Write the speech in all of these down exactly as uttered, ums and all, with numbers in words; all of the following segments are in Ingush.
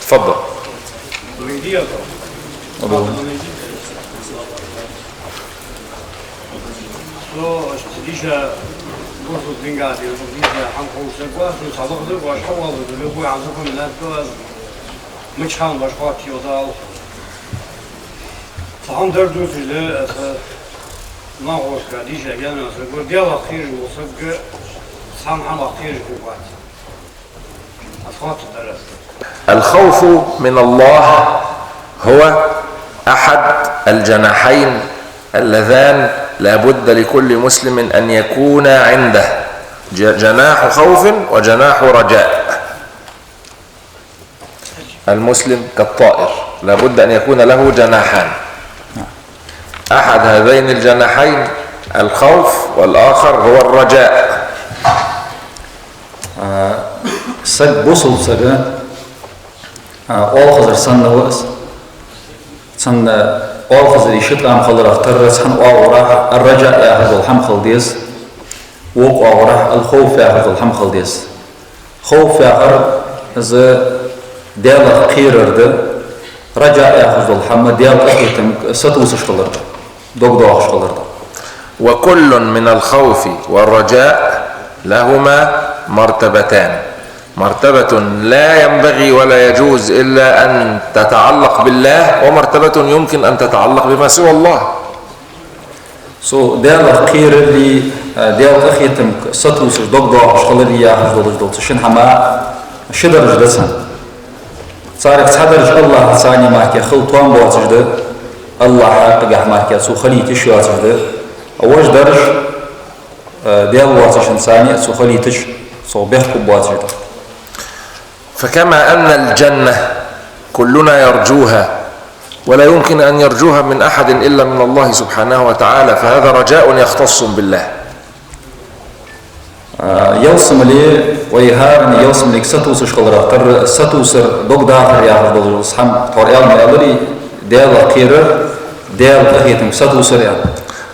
تفضل. الخوف من الله هو أحد الجناحين اللذان لا بد لكل مسلم أن يكون عنده، ج-، جناح خوف وجناح رجاء. المسلم كالطائر، لا بد أن يكون له جناحان. أحد هذين الجناحين الخوف، والآخر هو الرجاء. А, саг, бусалба саг, а, оалхазар санна ва из. Цун оалхазар ши тӀам хиларах тара цхьан оагӀорахьа ар-раджаъ яхаш дола хӀама хила деза, вокх оагӀорахьа ал-хауф яхаш дола хӀама хила деза. Хауф яхар из Даьлах кхерар да, раджаъ яхаш дола хӀама Даьла къахетамга сатувсаш хилар да, дог доахаш хилар да. وكل من الخوف والرجاء لهما مرتبتان. مرتبة لا ينبغي ولا يجوز إلا أن تتعلق بالله، ومرتبة يمكن أن تتعلق بما سوى الله. Цу Даьлах кхералли, а, Даьла къахетамга сатувсаш, дог доахаш хилар яхаш долаш дола цу шин хӀаман ши дарж да цун. Царех цхьа дарж АллахӀаца цхьана мара хила тоам боацаш да, АллахӀа хьакъехьа мара цо хилийта йиш йоацаш да. А вож дарж, а, Даьла воацачунца цхьана цо хилийташ, цо бехк боацаш да. فكما أن الجنة كلنا يرجوها، ولا يمكن أن يرجوها من أحد إلا من الله سبحانه وتعالى، فهذا رجاء يختص بالله. А, ялсамале, вай хӀаране ялсамалега сатувсаш хиларах тара сатувсар, дог дахар яхаш долаш дола хӀама, тхьовра аьнна ма аьларий, Даьлах кхерар, Даьла къахетамга сатувсар аьнна.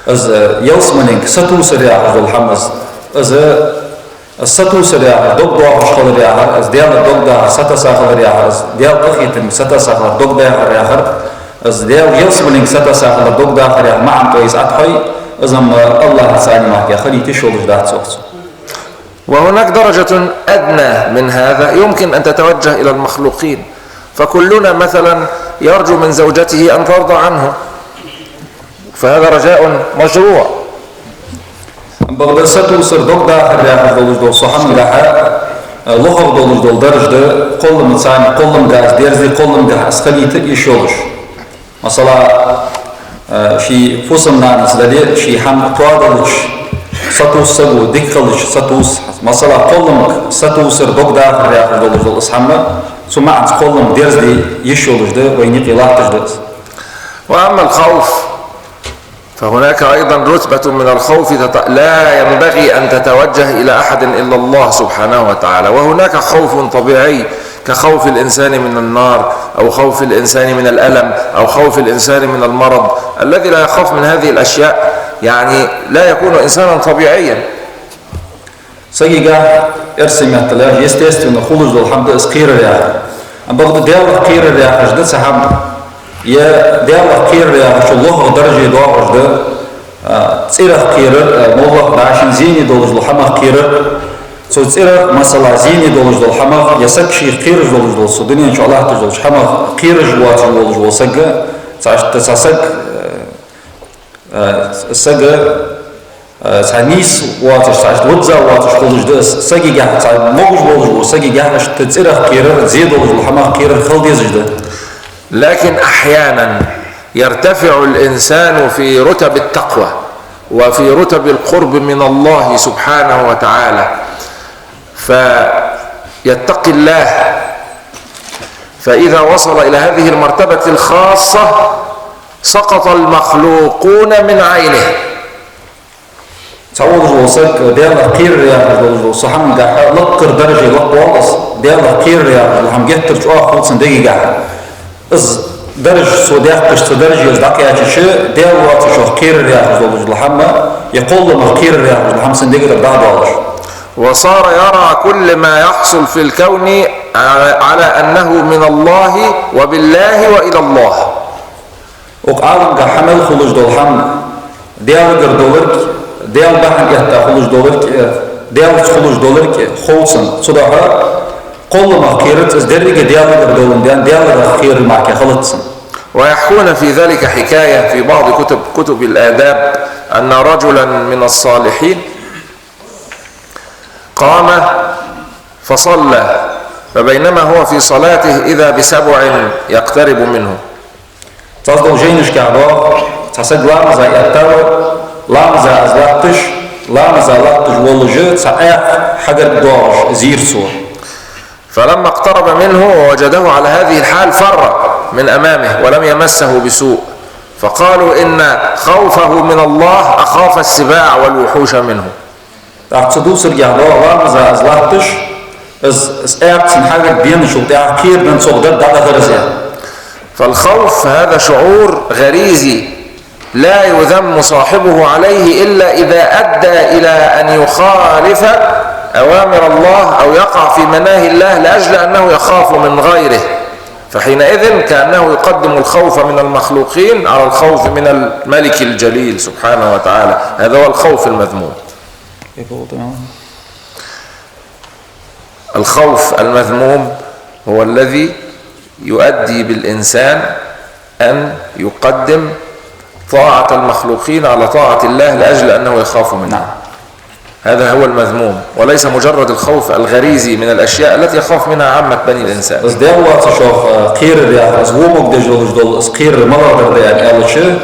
Из ялсамаленга сатувсар яхаш дола хӀама из, из Из сатувсар яхар, дог доахаш хилар яхар, из Даьлага дог дахар, сатувса хилар яхар, из Даьла къахетамга сатувса хилар, дог дахар яхар, из Даьла ялсамаленга сатувса хилар, дог дахар яхар маӀан тӀа из Ӏатхьой, из-м АллахӀаца цхьана мара хилийта йиш йолаш дац цох. وهناك درجة أدنى من هذا يمكن أن تتوجه إلى المخلوقين، فكلنا مثلا يرجو من زوجته أن ترضى عنه، فهذا رجاء مشروع. Бакъда сатувсар, дог дахар яхаш долаш дола цу хӀамангахьа, э, лохагӀа долаш дола дарж да, кхолламаца цхьана, кхолламга из дерзаде, кхолламгахьа из хилийта йиш йолаш. Масала, э, ший фусам-нанаца дале, ший хӀама тоаделча, сатувс саго, дика хилча, сатувс. Масала, кхолламга сатувсар, дог дахар яхаш долаш дола из хӀама, цу маӀанца кхоллам дерзаде йиш йолаш да, вайна юкъе латташ да из. وأما الخوف فهناك أيضا رتبة من الخوف تت-، لا ينبغي أن تتوجه إلى أحد إلا الله سبحانه وتعالى. وهناك خوف طبيعي كخوف الإنسان من النار، أو خوف الإنسان من الألم، أو خوف الإنسان من المرض. الذي لا يخاف من هذه الأشياء، يعني، لا يكون إنسانا طبيعيا. Сагагахьа эрсий меттала, естественно, хулаш дола хӀама да из кхерар яхар. Бакъда Даьлах кхерар яхаш да цхьа хӀама. Е Даьлах кхерар яхачул лохагӀа дарже доагӀаш да, а, цӀерах кхерар, а, моллагӀа дӀа шийна зене долаш дола хӀамах кхерар, цу цӀерах, масала, зене долаш дола хӀамах, е саг шийх кхераш долаш дола, цу дунен чу латташ долча хӀамах кхераш воацаш волаш вола саг, цхьа, цхьа саг, э, Э, сага, э, цхьа нийса воацаш, цхьа визза воацаш хулаш да из, сагагахьа, цхьа могаш волаш вола сагагахьа иштта цӀерах кхерар, зе долаш дола хӀамах кхерар хила дезаш да. لكن أحيانا يرتفع الإنسان في رتب التقوى وفي رتب القرب من الله سبحانه وتعالى، فيتقي الله، فإذا وصل إلى هذه المرتبة الخاصة سقط المخلوقون من عينه. Цхьа волаш вола саг Даьлах кхерар яхаш долаш дола цу хӀамангахьа лакхара дарже лакхвоал из, Даьлах кхерар яхаш дола хӀама геттара чӀоагӀа хул цун дегагахьа. Из дарж цо даьккхача, цу дарже из дӀакхаьчача, Даьла воацачох кхерар яхаш долаш дола хӀама, е кхолламах кхерар яхаш дола хӀама цун дега тӀара дӀадоалаш. وصار يرى كل ما يحصل في الكون على أنه من الله وبالله وإلى الله. Укх Ӏаламга хьа мел хулаш дола хӀама Даьлагара долга, Даьла бахьан этта хулаш долга, Даьлаца хулаш долга хов цунна. Цудухьа кхолламах кхерарца из деррига Даьлагара долга, Даьлагара кхерар мара хилац цунна. ويحكون في ذلك حكاية في بعض كتب، كتب الآداب، أن رجلا من الصالحين قام فصلى، فبينما هو في صلاته إذا بسبع يقترب منه. Цхьацца дола жайнашка доагӀа, цхьа саг ламаза эттав, ламаза из латташ, ламаза латташ волаш, цхьа аькха хьагарга доагӀаш зийра цо. فلما اقترب منه ووجده على هذه الحال فر من أمامه ولم يمسه بسوء، فقالوا إن خوفه من الله أخاف السباع والوحوش منه. ТӀаккха цу дувцарга доагӀа, ламаза из латташ, из, из аькха цун хьагарга деначул тӀехьагӀа кхераденна цох дар дӀадахар из. فالخوف هذا شعور غريزي لا يذم صاحبه عليه إلا إذا أدى إلى أن يخالف أوامر الله أو يقع في مناهي الله لأجل أنه يخاف من غيره، فحينئذ كأنه يقدم الخوف من المخلوقين على الخوف من الملك الجليل سبحانه وتعالى. هذا هو الخوف المذموم. الخوف المذموم هو الذي يؤدي بالإنسان أن يقدم طاعة المخلوقين على طاعة الله لأجل أنه يخاف منه. نعم. هذا هو المذموم، وليس مجرد الخوف الغريزي من الأشياء التي يخاف منها عامة بني الإنسان. Из Даьла воацачох, э, кхерар яхар, из во могадеш долаш дола, из кхерар малагӀа дар да аьлча,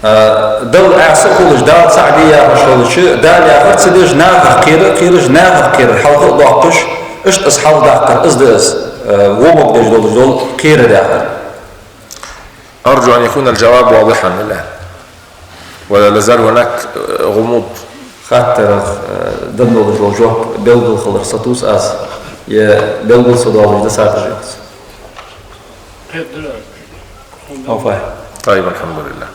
э, Далла Ӏаса хулаш, Дала цаӀ де яхаш хилча, Дала яхар ца деш, нахах кхера, кхераш, нахах кхерар хьалха а доаккхаш, иштта из хьалхадаккхар, из да из, э, во могадеш долаш дола кхерар яхар. أرجو أن يكون الجواب واضحا الآن، ولا لازال هناك غموض؟ Хаттарах, э, денна долаш дола жоп белгала хилар сатувс аз, е белгала ца доалаш да сатажехс. Хьо фай? طيب، الحمد لله.